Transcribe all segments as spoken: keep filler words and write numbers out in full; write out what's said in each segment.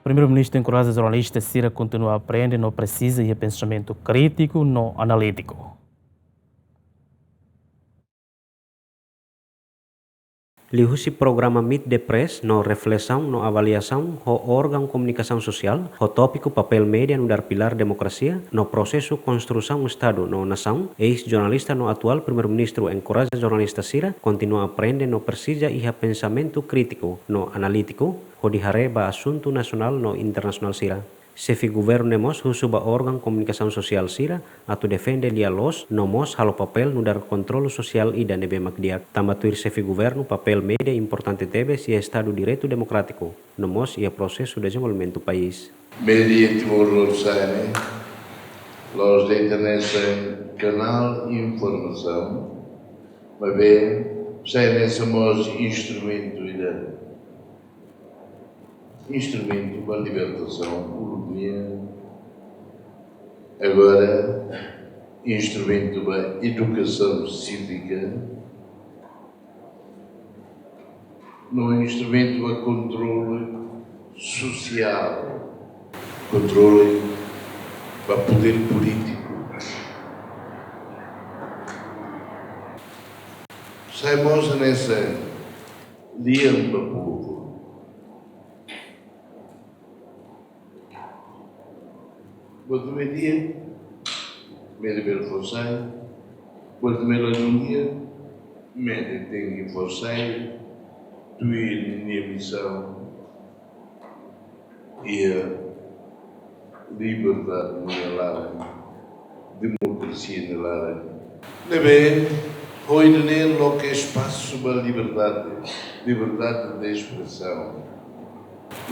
Primeiru-Ministru enkoraja jornalista sira kontinua aprende no presiza iha pensamentu krítiku no analítiku. Liuhusi programa Meet the Press no reflesaun no avaliasaun ho órgaun komunikasaun sosiál, ho tópiku papél média nu'udar pilár demokrasia no prosesu konstrusaun Estadu no nasaun, eis-jornalista no atuál Primeiru-Ministru enkoraja jornalista sira kontinua aprende no presiza iha pensamentu krítiku no analítiku, hodi haree ba asuntu nasionál no internasionál sira. Xefe governu ne'e mós husu ba órgaun komunikasaun sosiál sira atu defende lia-loos no mós halo papél nu'udar kontrolu sosiál ida ne'ebé mak di'ak. Tanba tuir xefe governu, papél média importante tebes iha Estadu direitu demokrátiku no mós iha prosesu dezenvolvimentu país. Média Timor-Leste ne'e la'ós de'it hanesan kanál informasaun, maibé sai hanesan mós instrumentu ida, instrumentu ba libertasaun uluk nian, agora instrumentu ba edukasaun sívika, no instrumentu ba kontrolu sosiál, kontrolu ba podér polítiku. Sai mós hanesan lian ba povu. Buat média, média bele fó sai. Buat média la dún di'ak, média tenke fó sai tuir ninia misaun iha liberdade nia laran, demokrasia nia laran. Ne'ebé, ho ida-ne'e loke espasu ba liberdade, liberdade de espresaun.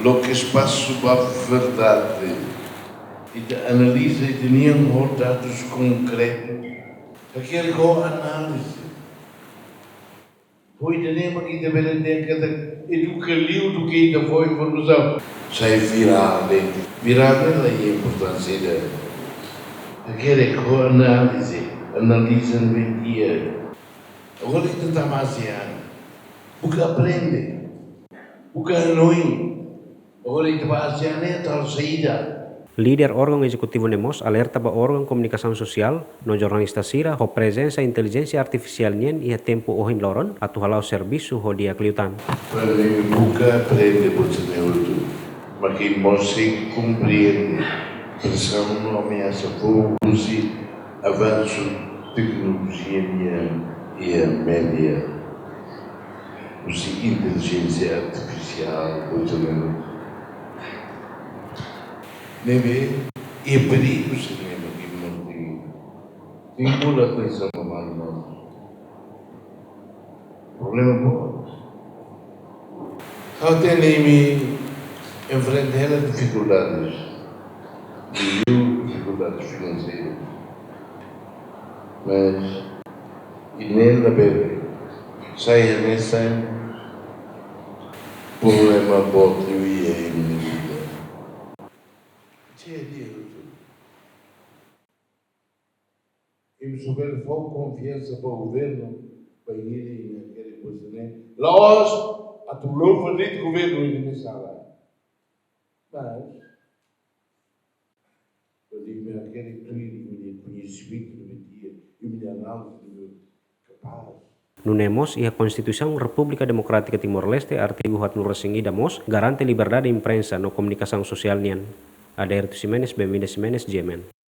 Loke espasu ba verdade. Ita analiza ita-nian ho dadus konkretu. Hakerek ho análize. Ho ida-ne'e mak ita bele dehan katak eduka liu duké ita fó informasaun. Sai virál de'it. Virál ne'e la iha importánsia ida. Hakerek ho análize, analiza ne'ebé di'ak. Agora ita tama ASEAN. Buka aprende. Buka hanoin. Agora ita ba ASEAN ne'e atu halo saida? Líder órgaun ezekutivu ne'e mós alerta ba órgaun komunikasaun sosiál no jornalista sira ho prezensa intelijénsia artifisiál nian iha tempu ohin loron atu hala'o servisu ho di'ak liután. Para imi buka aprende buat sira-ne'e hotu, mak imi mós sei komprende presaun no ameasa foun husi avansu teknolojia nian iha média, husi intelijénsia artifisiál, buat sira-ne'e. Ne'ebé, iha perigu sira-ne'e mak imi mós tenke, tenke bolu atensaun ba malu mós. Problema boot. Ha'u hatene imi enfrenta hela difikuldades, liuliu difikuldades finanseiras. Mas ida-ne'e labele sai hanesan problema boot liu iha imi-nia vida. Cheia de erros. Imi só bele fó konfiansa ba governu, ba imi-nia, imi-nia kere pois ne'e. La'ós atu louva de'it governu imi-nia sala. Mas, kuandu imi hakerek tuir imi-nia koñesimentu ne'ebé di'ak, imi-nia análize ne'ebé kapás. Nune'e mós iha Konstituisaun Repúblika Demokrátika Timor-Leste, artigu haatnulu-resin-ida mós garante liberdade imprensa no komunikasaun sosiál nian. Adérito Ximenes, Benvinda Ximenes, G M N.